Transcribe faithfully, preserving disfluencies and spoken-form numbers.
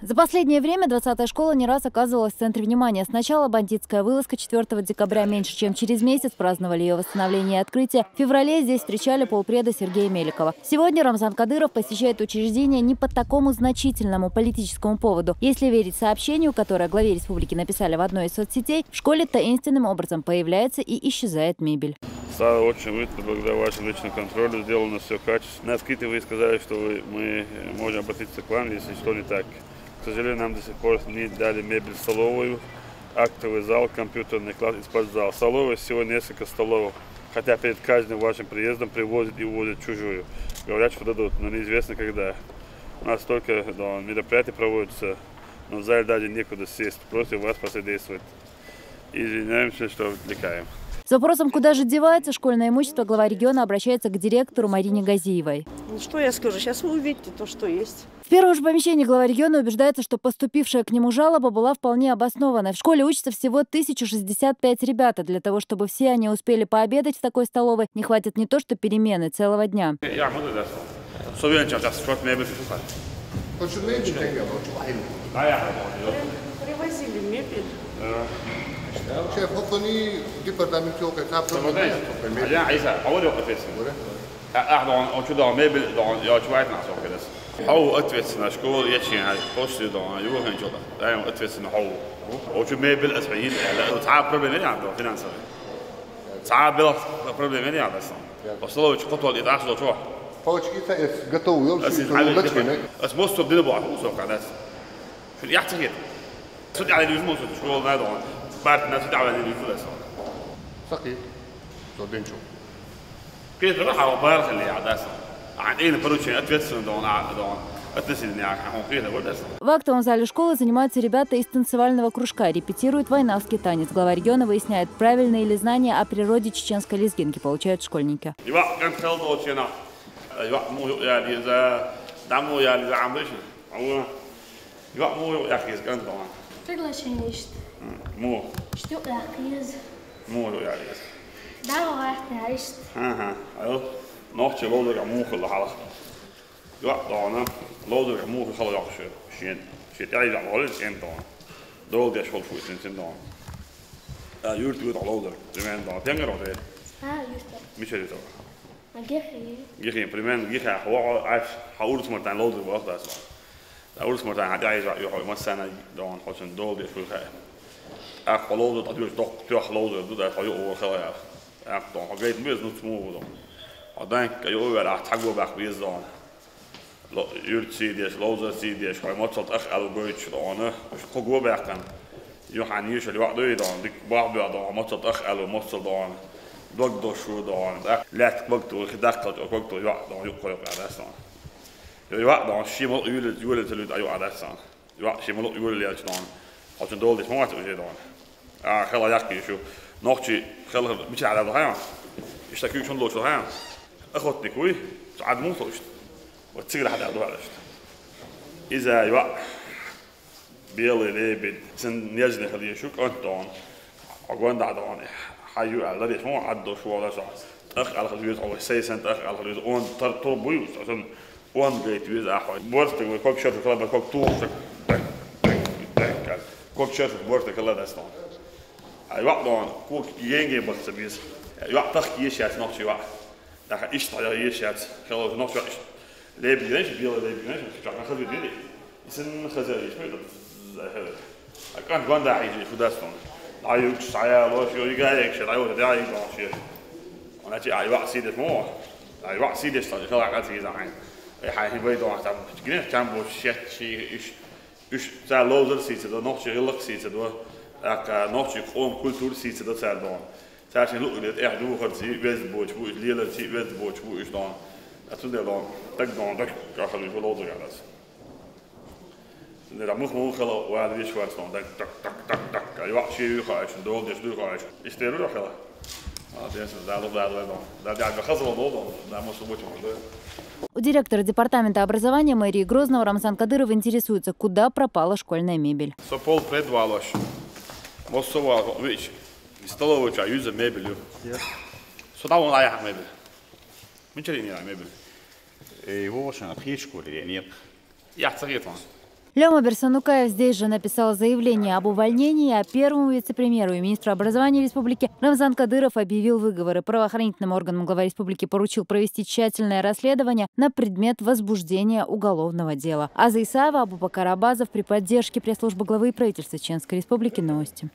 За последнее время двадцатая школа не раз оказывалась в центре внимания. Сначала бандитская вылазка четвёртого декабря. Меньше чем через месяц праздновали ее восстановление и открытие. В феврале здесь встречали полпреда Сергея Меликова. Сегодня Рамзан Кадыров посещает учреждение не по такому значительному политическому поводу. Если верить сообщению, которое главе республики написали в одной из соцсетей, в школе таинственным образом появляется и исчезает мебель. Стало очень уютно благодаря вашему личному контролю. Сделано все качественно. Нас скидывали и сказали, что вы, мы э, можем обратиться к вам, если что не так. К сожалению, нам до сих пор не дали мебель в столовую, актовый зал, компьютерный класс и спортзал. В столовой всего несколько столов, хотя перед каждым вашим приездом привозят и увозят чужую. Говорят, что дадут, но неизвестно когда. У нас столько да, мероприятий проводится, но в зале даже некуда сесть. Просим вас посодействовать. Извиняемся, что отвлекаем. С вопросом, куда же девается школьное имущество, глава региона обращается к директору Марине Газиевой. Ну что я скажу, сейчас вы увидите то, что есть. В первом же помещении глава региона убеждается, что поступившая к нему жалоба была вполне обоснованной. В школе учатся всего тысяча шестьдесят пять ребят, а для того, чтобы все они успели пообедать в такой столовой, не хватит не то что перемены, целого дня. Я могу дать слово. Словенчик сейчас вот мебель шукать. Хочу мебель, так я хочу. Привозили мебель. Шеф, вот они департамент телка, там Я Айса, а вот его ответственный. Ах, да он, он чудо, мебель, да он, я чувствую нас, он кидас. Хау ответственна школа, я чин, после да он, его хен чудо. Да он ответственна хау. Очень мебель, а свои, да, проблема не надо, финансовая. Цабел проблема не надо, сон. Осталось, что то, это что? Палочки-то готовы, Ас ин хьалил дипа. Ас мостур дина бу, усо кадас. Шул яхтахит. Суд али юз мостур школ на дон. Барт на суд али юз дас. Сахи. Что динчу. Кит ра хава бар хали адас. Ан ин поручение ответственно дон, а дон. Ответственно я хава кит ра дас. В актовом зале школы занимаются ребята из танцевального кружка. Репетируют вайнавский танец. Глава региона выясняет, правильные ли знания о природе чеченской лезгинки получают школьники. Ива, кан хал долчена. Ива, му я лиза, даму я лиза амбышин. Ава. Ива, му я хиз кан дон. Приглашение ишт. Му, Что яхиз? му я лиза. Да, вахта ишт. Ага, айл. Нохчи лодыга му хала хала. Ива, дона. Лодыга му хала яхшы. Шин. Шит ай да лодыга кен дон. Дол деш хол фуйтин син дон. А юрт юрт лодыга. Примерно дон. Тенгер ответ. А, юрта. Мичери то. А гехи? Гихи, примерно гихи хо аш хаурс мартан лодыга вахта сон. Хаурс мартан хадяй жа ю хой масана дон хочин дол деш хул хай. А холоду та юрт док тох лодыга ду да хой о хала. А дон хо гайт мез нуц му дон. Адан ка ю вера тагу бах биз дон. Юрт сидеш, лодыга сидеш, хой моцолт ах ал гойч дон. Хо го бахкан. Ю хани шали ва дой дон. Дик бах бах дон, моцолт ах ал моцол дон. Дог дошу дон. Лят бак ту хидак кат бак ту ю дон, ю кой адас дон. Ю ю дон, шимол юле юле телют аю адас дон. Ю шимол юле яч дон. Хочин дол деш мамат уже дон. А хала як шу. Нохчи хала мича ада дон. Ишта кюк шон дол шон. Охотник уй. Адму слушай. Вот цигра хада дон. Иза ю белый лебедь, цен нежный хали шу контон. Огонь да дон. Хаю ала деш мо аддо шу ала ша. Тах ала хали ю сей сен тах ала хали ю он тар турбую. Сон он гайт виз ахой. Борстык кок шер кала кок тур. Кок шер борстык кала дастон. Ай ва дон. Кок енге бахса биз. Ай ва тах ешяц нохчи ва. Даха ишта ешяц. Хала нохчи ва ишта. Лебедь, знаешь, белый лебедь, знаешь, как на хазы дели. Исен хазы ишта. А кан гванда хиджи худастон. Аюк сая лош ю игаек шер аю да ай лош ю. Она чи ай ва сидеш мо. Ай ва сидеш та хала кат сидеш ай. Ай хай хин вай дон там. Гине там бо шет чи иш иш та лозер сидеш до нохчи хилак сидеш до. Ака нохчи ком культур сидеш до цар дон. Цар шин лук дет эх ду хар си вез боч бу лилер си вез боч бу иш дон. Ацу де дон. Так дон так кахали лозер галас. Нера мух мух хала ва виш ва стон так так так так так. Ай ва ши ю хач дол деш ду хач. Истеру хала. А дес да да да да. Да да да хазал дол дол. Да мос бочу да. У директора департамента образования мэрии Грозного Рамзан Кадыров интересуется, куда пропала школьная мебель. Со пол предвалош. Мос со ва вич. Столовая ча юза мебель. Со там он ая мебель. Мичери не мебель. Эй, вошан хиш школе нет. Я цагет он. Лёма Берсанукаев здесь же написал заявление об увольнении, а первому вице-премьеру и министру образования республики Рамзан Кадыров объявил выговоры. Правоохранительным органам глава республики поручил провести тщательное расследование на предмет возбуждения уголовного дела. Аза Исаева, Абубакар Абазов, при поддержке пресс-службы главы и правительства Чеченской Республики. Новости.